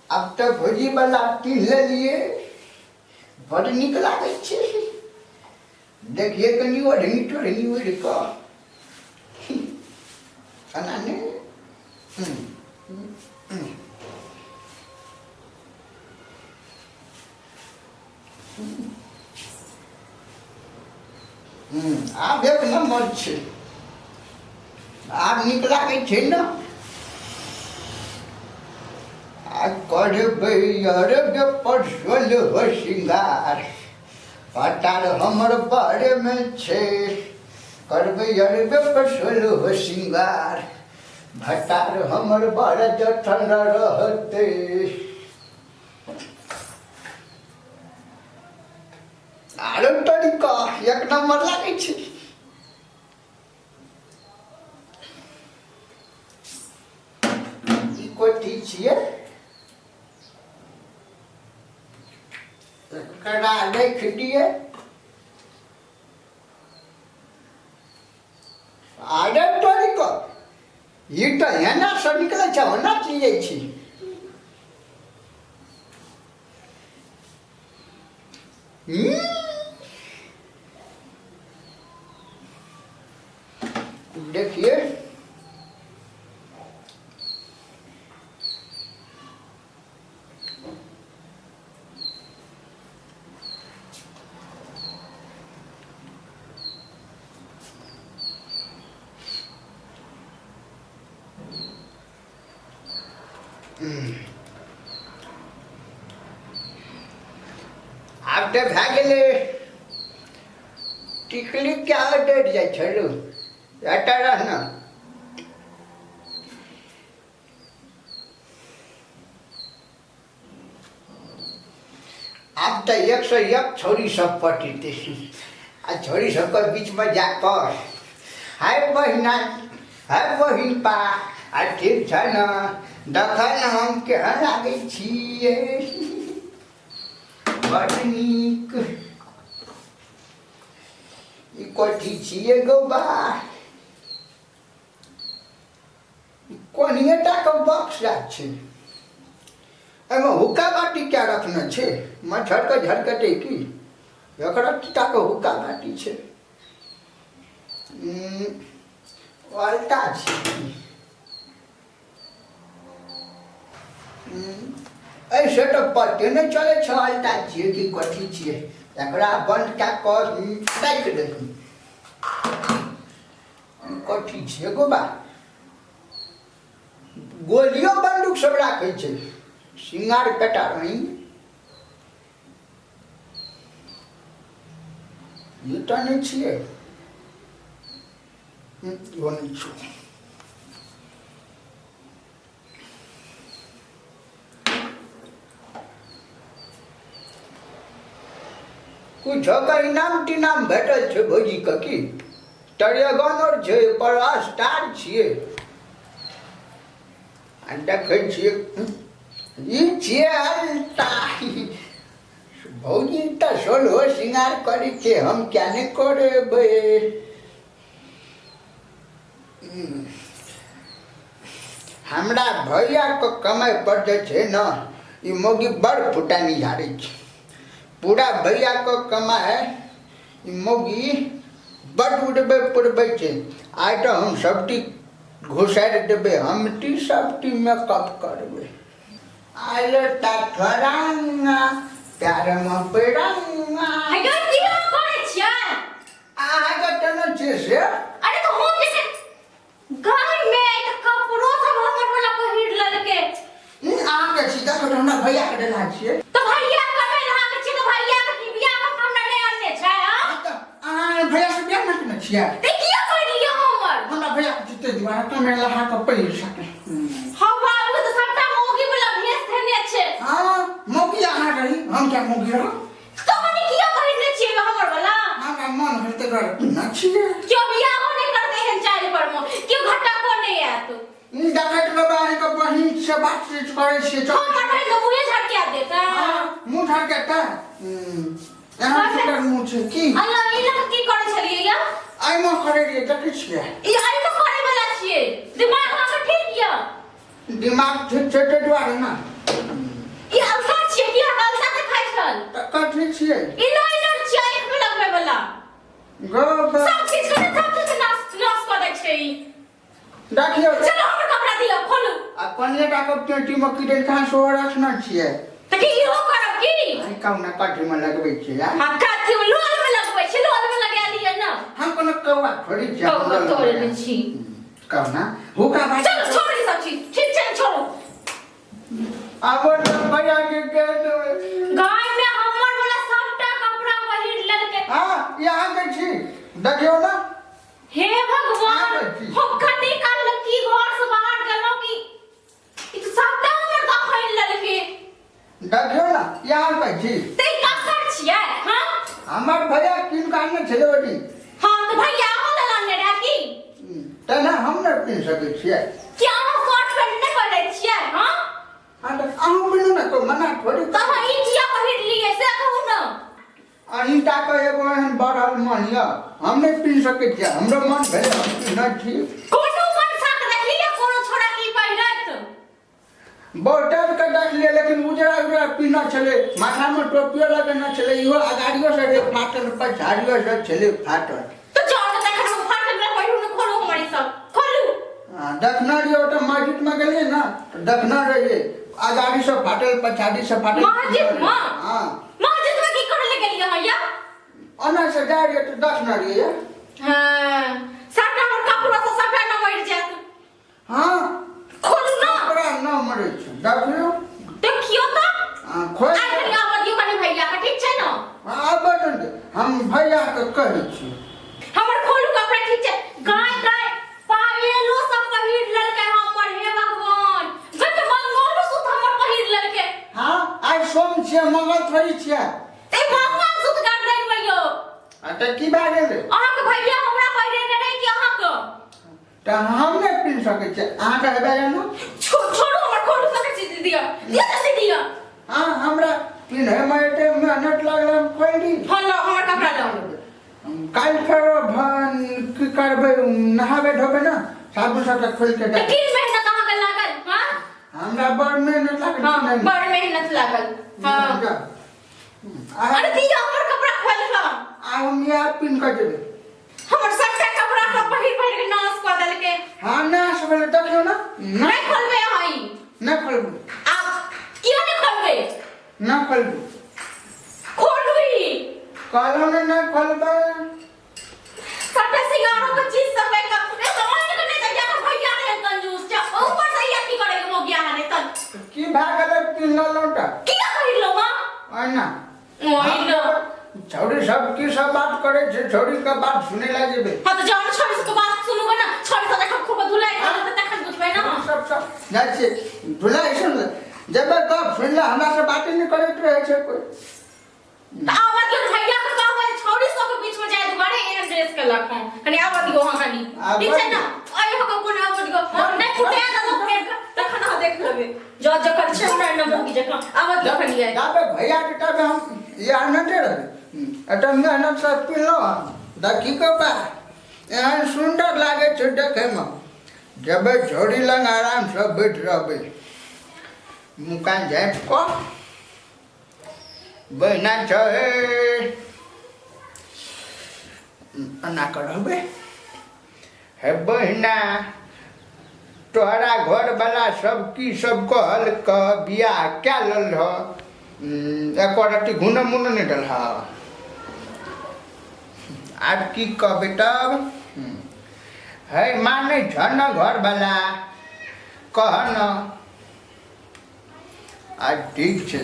आब तऽ भौजीवला पीह लेलियै, बड्ड नीक लागै छै। देखियै कनि ओढ़नी तोढ़नी ओढ़ि कऽ एना नहि। आब एक नम्बर छै, आब नीक लागै छै ने। आ करबै अरब पर सोलह श्रृंगार, पटार हमर बारेमे छै। करबै अरब पर सोलह श्रृंगार, भटार हमर बड़ जठन रहतै। आरो तरीका एक नम्बर लागै छै। ई कोठी छियै, एकरा राखि दियै। आरे तरीका ई तऽ एना से निकलै छै, ओना चलि जाइ छै। देखिए, आब तऽ भए गेलै। टिकली क्या डरि जाइ छलू, एतऽ रह ने। आब तऽ एक से एक छौड़ी सब पटेतै आ छौड़ी सबके बीचमे जा कऽ हाय बहिना, हाय बहिन पा, आ ठीक छै ने? देखै ने हम केहन लागै छियै, बड नीक। ई कथी छियै गौ बा? कोनिए टाके बक्सा छै, एहिमे हुक्का बाटी क्या रखने छै? मच्छरके झरकतै की? एकरा टाके हुक्का बाटी छै। अल्टा छै। एहिसँ तऽ पते नहि चलै छै अल्टा छियै कि कथी छियै। एकरा बन्द कए कऽ राखि दही। कथी छियै गो बा? गोलियो बंदूक सब राखै छै सिंगार पेटा रही। ई तऽ नहि छियै, इहो नहि छियै। कुछो के इनाम तिनाम भेटल छै भौजीके की? तरेगन आओर छै पर स्टार छियै। आ देखै छियै, ई छियै अल्टा। भौजी तऽ सोलहो श्रृंगार करै छै, हम किया नहि करेबै? हमरा भैयाके कमाइ पर जे छै ने, ई मौगी बड़ फुटानी झाड़ै छै। पूरा भैयाके कमाइ ई मौगी बड़ उड़बै पुड़बै छै। आइ तऽ हम सबटी घुसारि देबै, हम टी सबटी मेकअप करबै। आयल ता थोरांगा प्यारमे पेरंगा। हे यौ, की अहाँ करै छियै? अहाँके केना छियै से? अरे तऽ हम जे छै गाय में तऽ कपड़ो सब हमर वाला पहिर लेलकै। अहाँके छी, देखो तऽ हमरा भैयाके देना छियै। तऽ भैया कमे लहा के छियै तऽ भैया के की बियाह के हमरा नहि आनने छै? हँ, तऽ अहाँ भैया से बियाह नहि केने छियै? तऽ किया पहिरलियै हमर? हमरा भैया के जीते दुआरे कमे लहा के पहिर सके। हम बाबू तऽ सबटा मौगी वाला भेष धेने छै। हँ, मौगी अहाँ रही, हम क्या मौगी रहब? तो मने किया पहिरने छियै हमर वाला? हमरा मन भेल तऽ दुआरे पिन्हने छियै। क्यों बियाहो नहि करते एहन चालि पर मे, क्यों घटको नहि आयत। ई देखैत रहबै अहाँके बहिन से बातचीत करै छियै। चलै हमर छी। बहिन के मुँहे झटका देता। हँ, मुँह झटकेता। एहन सुन्दर मुँह छै की? अल्लाह, ई लग की करै छलियै या? एहिमे करै रहियै, देखै छियै। ई एहिमे करै वाला छियै? दिमाग अहाँके ठीक यऽ? दिमाग ठीक छै ताहि दुआरे ने। लागल। तऽ कथी छियै? ई लाइनर छियै आँखि में लगबै वाला। गो बा। सब चीज के सब चीज के नाश नाश कऽ दै छै ई। देखियौ। चलो हमर कपड़ा दिअ, खोलू। आ कनिए टा के पेटी में किदन कहाँ से रखने छियै? तऽ की इहो करब की? अहीं कहू ने कथी में लगबै छियै आ? हाँ, कथी में? लोल में लगबै छै, लोल में लगा लिअ ने। हम कोनो कौआ थोड़ी छियै। कौआ तोड़े ने छी। कहू ना हुका भाई। चलो छोड़ू ई सब चीज, ठीक छै ने, छोड़ू। आब तऽ भैया के कह देबै। गाय में हमर वाला सबटा कपड़ा पहिर लेलकै। हाँ, यहाँ के छी, देखियौ ना। हे भगवान, आबै छी। हम कनी काल लग की घर से बाहर गेलहुँ कि ई तऽ सबटा हमर दफाइन लेलकै। देखियौ ना, यहाँ के छी। ते ककर छियै? हाँ, हमर भैया किनका आनने छलै ओहि दिन। हाँ, तऽ भैया अहाँ लग आनने रहए की? तेना हम नहि पिन्ह सकै छियै? कि अहाँ शर्ट पैंट नहि पहिरै छियै? हाँ। हाँ, तऽ अहूँ पिन्हू ने, कोइ मना थोड़ी। तऽ अहाँ ई किया पहिर लियै से कहू ने। अहीं टा के एगो एहन बढ़ल मन यऽ, हम नहि पिन्ह सकै छियै? हमरो मन भेलै, हम पिन्है छी। कोनो मन साक देखलियै कोनो छोड़ा की पहिरत? बहुते के देखलियै, लेकिन उजरा उजरा पिन्हने छलै, माथामे टोपियो लगेने छलै, इहो अगाड़ियो से रहै फाटल, पछाड़ियो से छलै फाटल। तऽ जाउ ने तखन हम फाटल वला पहिरू ने, खोलू हमर ई सब, खोलू। हाँ, देखने रहियै, ओतऽ मस्जिदमे गेलियै ने तऽ देखने रहियै, अगाड़ी से फाटल, पछाड़ी से फाटल। मस्जिदमे? हाँ। मस्जिदमे की करै लए गेलियै अहाँ या? ओना से जाइ रहियै तऽ देखने रहियै। हाँ, सबटा हमर कपड़ो सब सबटा न मरि जायत। हाँ। खोलू ना। कपड़ा न मरै छै, देखियौ। देखियौ तऽ। हाँ, खोल। आइ कनि आबऽ दियौ कनि भैया के, ठीक छै ने? आबऽ ने, हम भैया के कहै छी। हमर खोलू कपड़ा, ठीक छै? गाय गाय पायलो सब पहिर लेलकै हमर, हे भगवान, गत मंगलसूत्र हमर पहिर लेलकै। हाँ, आइ सोम छियै, मंगल थोड़ी छियै। ते मंगलसूत्र गर्दन में यौ। आ तऽ की भए गेलै? अहाँके भैया हमरा पहिरेने रहै कि अहाँके? तऽ हम नहि पी सकै छियै, अहाँके हेबै ने। छोड़ू हमर, खोलू सकै छी, दिअ दिअ, जल्दी दिअ। हाँ, हमरा पिन्हैमे एते मेहनत लागल, हम खोलि दी? हाँ, लाउ हमर कपड़ा लाउ। काल्हि फेर की करबै, नहाबै धोबै ने, साबुन सबके खोलि के। तऽ की मेहनत अहाँके लागल? हाँ, हमरा बड़ मेहनत लागल। हाँ, बड़ मेहनत लागल, हाँ। अरे दिअ हमर कपड़ा खोलि कऽ। आ हम इएह पिन्ह कऽ जेबै। हमर सबटा कपड़ा सब पहिर पहिर के नाश कऽ देलकै। हाँ, नाश भेलै, देखियौ ने। नहि खोलबै अहाँ ई? नहि खोलबै। आब किया नहि खोलबै? नहि खोलबै। खोलू ई। कहलहुँ ने नहि खोलबै। सबटा सिंगारो के चीज सब है का ए सामान के नहीं दैया के भैया रहे कंजूस चा, ऊपर से ये की करे के मोगिया है नहीं तन। की भए गेलै पिन्ह लेलहुँ तऽ? किया पहिरलहुँ? माँ ओहिना। ओहिना। छौड़ी सब की सब बात करे छै, छौड़ी के बात सुनै लए जेबै? हाँ, तऽ जहन छौड़ी सबके बात सुनबै ने, छौड़ी सब जखन खूब धुलाई करत तखन बुझबै ने। सब सब जाइ छियै धुलाई सुन जेबै, गप सुनला, हमरा से बाते नहि करैत रहै छै कोइ। तऽ आबऽ दियौ भैया के, कहबै छौड़ी सबके बीच में जाय दुआरे एहन ड्रेस केलक हँ। कनि आबऽ दियौ अहाँ कनि, ठीक छै ने? अइ हो कोन आबऽ दियौ, नहि फुटा देलक फेर तखन अहाँ देख लेबै। जो जकर छै हमरा न मोगी जकाँ, आबऽ दियौ कनि आइ। जाबे भैया के ताबे हम इएह नहि रहबै। एतऽ मेहनत से पिलहुँ, देखी के बा एहन सुन्दर लागै छै देखैमे। जेबै छौड़ी लग, आरामसँ बैठ रहबै, मुँह कान झाँपि कऽ। बहिना छै, एना कऽ रहबै। हे बहिना, तोहरा घरवला सब की सब कहलक? बियाह कए लेलह, एको रत्ती घुन मुन नहि देलह। आब की कहबै तब? हे, मानै छ न घरवला? कह न। आ ठीक छै।